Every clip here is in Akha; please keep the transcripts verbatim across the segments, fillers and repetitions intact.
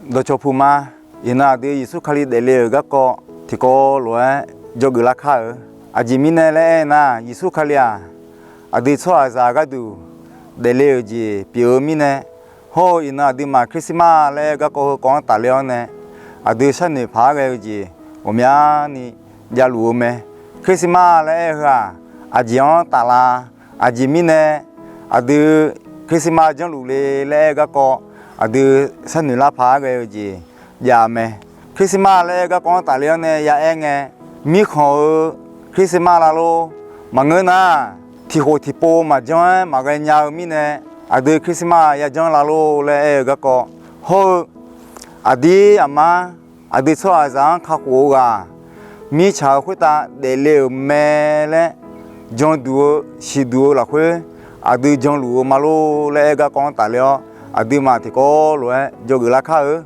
Dawqcawq puq ma. Iqnan aqdui Yeqsur Kali daefle-euq garkawv tiqkawv lof-aer dzawgeuf lar kar-eu. Aqjeq mirnae laer aernar, Yeqsur Kali-aq, aqdui tsawrhaqzaq gharduq daefle-euq jeq pyeuf-eu mirnae, hawr-eu iqnan aqduimaf Christmas laer aer-eu garkawv heukawv-anr tafler-awr nae, aqdui sharnoeq paq-aer ghae-eu jeq ghawqmyani javluf-eu mae. Christmas laer aer-eu heu-aq, aqjeq-anr taflar, aqjeq mirnae aqdui Christmas janrluf le laer aer-eu garkawv, aqdui sharnoeq lar paq-aer ghae-eu jeq jav mae. Christmas laer aer-eu garkawv-anr tafler-awr nae ya aer ngae, mirkhanq-eu Christmas lar lor. Maqngeur nar, tiqkhof tiqpov maqjanr-aer maqghae nya-eu mirnae, aqdui Christmas yajanr lar lor laer aer-eu garkawv, hawr-eu aqdir aqmar aqdui tsawrhaqzaq-anr kakhof-eu ghaq, mirtsaq-euq khoertav daefle-euq mae laer janduq-eu siqduq-eu lafkhoer, aqdui janluf-eu ma lor laer aer-eu garkawv-anr tafler-awr, aqduimaf tiqkawv lof-aer dzawgeuf lar kar-eu.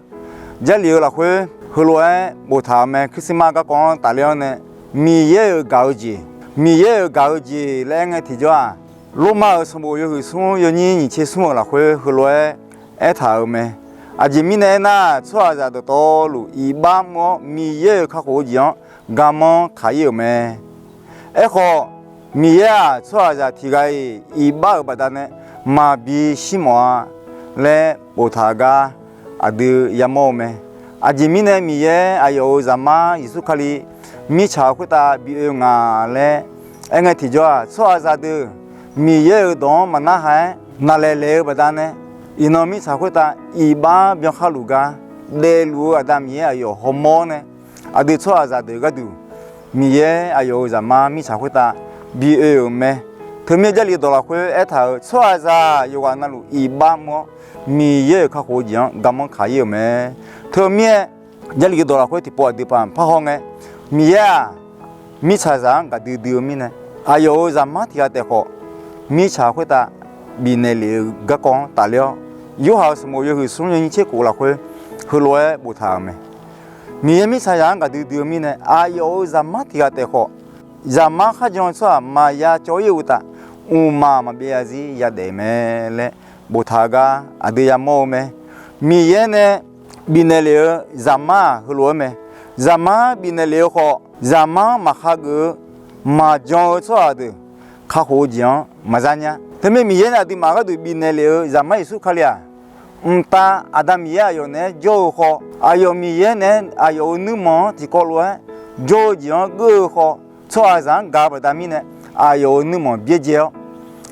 Jarlif-eu lafkhoer heulof-aer boftaq-euq mae. Christmas garkawv-anr tafler-awr nae, Miqyaer-euq gaq-eu jeq, Miqyaer-euq gaq-eu jeq laer aer ngae tiqjawr-aq, Lormav-euq sanqbof yawhuiq smr yawnyir nyiq tser smr-euq lafkhoer heulof-aer aertaq-euq mae. Aqjeq mirnae aernar, tsawrhaqzaq dawqtawvluf iqbax mr-awr Miqyaer-euq kakhof-eu jeq-anr garmanr kaq-ir-euq mae. Aerkhawf, Miqyaer-aq, tsawrhaqzaq tiq ghaq-iq iqbax-euq baqdanae maqbi shir mawf-a laer boftaq-eu gar aqdui yamawr-eu mae. Aqjeq mirnae Miqyaer aqyawf-euq Zaqmar Yeqsur Kali mirtsaq-euq khoertav bi oe nga laer aer ngae tiqjawr-aq, tsawrhaqzaq deuq Miqyaer-euq dawq-anr maqnarhaq-aer naqlaeq laeq-eu baqdanae, iqnan mirtsaq khoertav iqbax byankhar luf gar daefluf-eu Aqda Miqyaer aqyawf hawmawr-awr nae, aqdui tsawrhaqzaq deuq gharduq Miqyaer aqyawf-euq Zaqmar mirtsaq khoertav bi oe-euq mae. Teumir Jarlif dawq lafkhoer aertaq-euq, tsawrhaqzaq yawqghaq navluf iqbax mr-awr Miqyaer-euq kakhof-eu jeq-anr garmanr kaq-ir-euq mae. Teumirnae, Jarlif dawq lafkhoer tiqpov aqdui paq parhaw ngae, Miqyaer-aq, mirtsaqzaq-anr gaqdui dui-eu mirnae, aqyawf-euq Zaqmar tiq ghaq taef khawf, mirtsaq khoertav bifnaeq lef-eu garkawv-anr tafler-awr, Yorhaq-euq sanqbof yawhuiq smr yawnyir tser khof lafkhoer heulof-aer boftaq-euq mae. Miqyaer mirtsaqzaq-anr gaqdui dui-eu mirnae, aqyawf-euq Zaqmar tiq ghaq taef khawf, Zaqmar kharjan-eu tsawrhaq maqya cawv-ir-eu uqtaf, mqmaq maqbyav zarzir yadaef mae laer boftaq-eu gar aqdui yamawr-eu mae. Miqyaer nae bifnaeq lef-eu Zaqmar-aq heulof-aer mae. Zaqmar bifnaeq lef-eu khawf, Zaqmar maqhageuf-eu maqjan-eu tsawrhaq deuq kakhof-eu jeq-anr maqzar nya. Teumir Miqyaer nae aqduimaf gharduq bifnaeq lef-eu Zaqmar Yeqsur Kali-aq, mqtav Aqda Miqyaer aqyawf naeq-aer jawr-eu khawf, aqyawf Miqyaer naeq-aer aqyawf-euq nuirmanq-anr tiqkawv lof-aer jawr-eu jeq-anr geur-eu khawf, tsawrhaqzaq-anr gaq-eu baqda mirnae, aqyawf-euq nuirmanq byaerdzae-awr,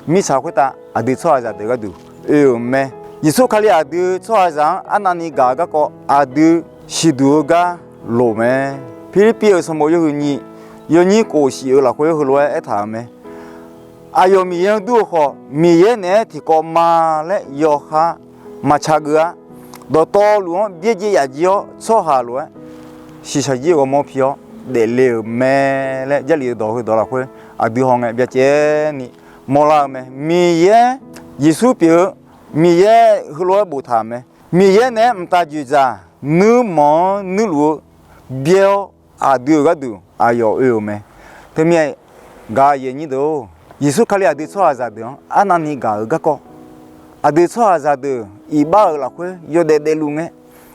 mirtsaq khoertav aqdui tsawrhaqzaq deuq gharduq oe-euq mae. Yeqsur Kali aqdui tsawrhaqzaq-anr arnavni gaq-eu garkawv aqdui siqduq-eu gar loq mae. Pirlirpiv-euq sanqbof yawhuiq nyiq yawnyir kof shif-eu lafkhoer heulof-aer aertaq-euq mae. Aqyawf Miqyaer-anr dur-eu khawf, Miqyaer naeq-aer tiqkawv ma laer yawqha maqtsaq geuf-a. Dawqtawvluf-anr byaerdzae yaf jir-awr, tsawrhaq lof-aer shiqshaq jir ghawrmawr pi-awr daefle-euq mae laer Jarlif-eu dawq heudawq lafkhoer aqdui hawngae byacaevni mawrlar-eu mae. Miqyaer Yeqsur pyeuf-eu Miqyaer heulof-aer boftaq-euq mae. Miqyaer naeq-aer mqtav dzoeqdzaq nuirmanq-anr nuirluf-eu byaer-awr, aqdui-euq gharduq aqyawf oe-euq mae. Teumirnae gaq-eu aqyuif aqnyir deuq-or, Yeqsur Kali aqdui tsawrhaqzaq deuq-anr arnavni gaq-eu garkawv, aqdui tsawrhaqzaq deuq iqbax-euq lafkhoer yawdaef daefluf ngae,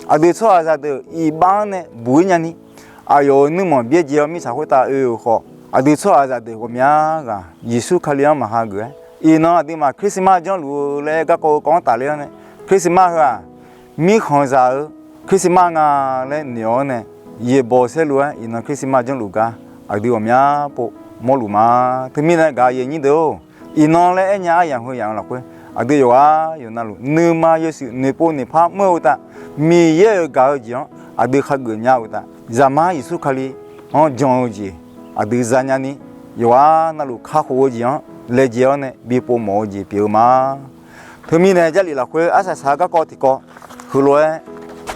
aqdui tsawrhaqzaq deuq iqbax-anr nae buq-ir nyani, aqyawf-euq nuirmanq byaerdzae-awr mirtsaq khoertav oe-euq khawf, aqdui tsawrhaqzaq deuq ghawqmya ghaq Yeqsur Kali-anr maqhageuf-aer, iqnan aqduimaf Christmas janrluf-eu laer garkawv-eu kawv-anr tafler-awr nae, Christmas heu-aq, mirkhanqzaq-eu Christmas nga laer noeq-awr nae, yaeqbawq saerlu-aer iqnan Christmas janrluf gar aqdui ghawqmya pov mawrluf ma. Teumirnae gaq-eu aqyuif aqnyir deuq-or, iqnan laer aernya aryamq heu yamq-eu lafkhoer, aqdui yawqghaq yawqnavluf nuima yawshuif noeqpov noeqpar mr-eu uqtaf, Miqyaer-euq gaq-eu jeq-anr aqdui khageuf nya-eu uqtaf, Zaqmar Yeqsur Kali-anr jan-eu jeq aqdui zanya ni, yawqghaq navluf kakhof-eu jeq-anr laejae-awr nae bi povmawf-eu jeq pyeuf-eu ma. Teumirnae Jarlif lafkhoer arsaq saq-eu garkawv tiqkawv heulof-aer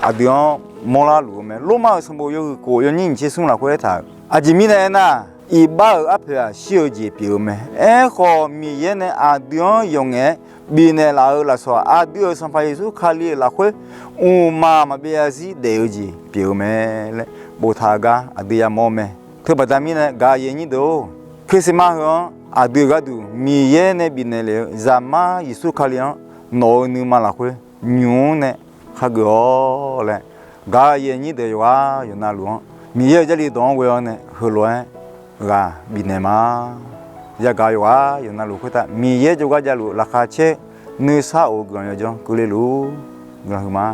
aqdui-anr mawrlar luf-eu mae. Lormav-euq sanqbof yawhuiq kof yawnyir nyiq tser smr lafkhoer aertaq-euq, aqjeq mirnae aernar, iqbax-euq arpoeq-aq shir-eu jeq pyeuf-eu mae. Aerkhawf, Miqyaer nae aqdui-anr yawqngaef-aer bifnaeq laf-euq lafsawq aqdui-euq Sanqpaq Yeqsur Kali-euq lafkhoer mqmaq maqbyav zarzir daef-eu jeq pyeuf-eu mae laer boftaq-eu gar aqdui yamawr-eu mae. Teubaqda mirnae gaq-eu aqyuif aqnyir deuq-or, Christmas heu-anr aqdui-euq gharduq Miqyaer nae bifnaeq lef-eu Zaqmar Yeqsur Kali-anr nawq-euq nuima lafkhoer nymq-mr nae khageuf-awr laer, gaq-euq aqyuif aqnyir deuq yawqghaq yawqnavluf-anr Miqyaer-euq Jarlif dawq-anr ghoe-awr nae heulof-aer ghaq bifnaeq ma. Yagaq yawqghaq yawqnavluf khoertav Miqyaer jawrgar javluf laqkhaq caer nuisar of-eu guiqlanq yawjanr keuvle luf-ur guiqlanq huiqma.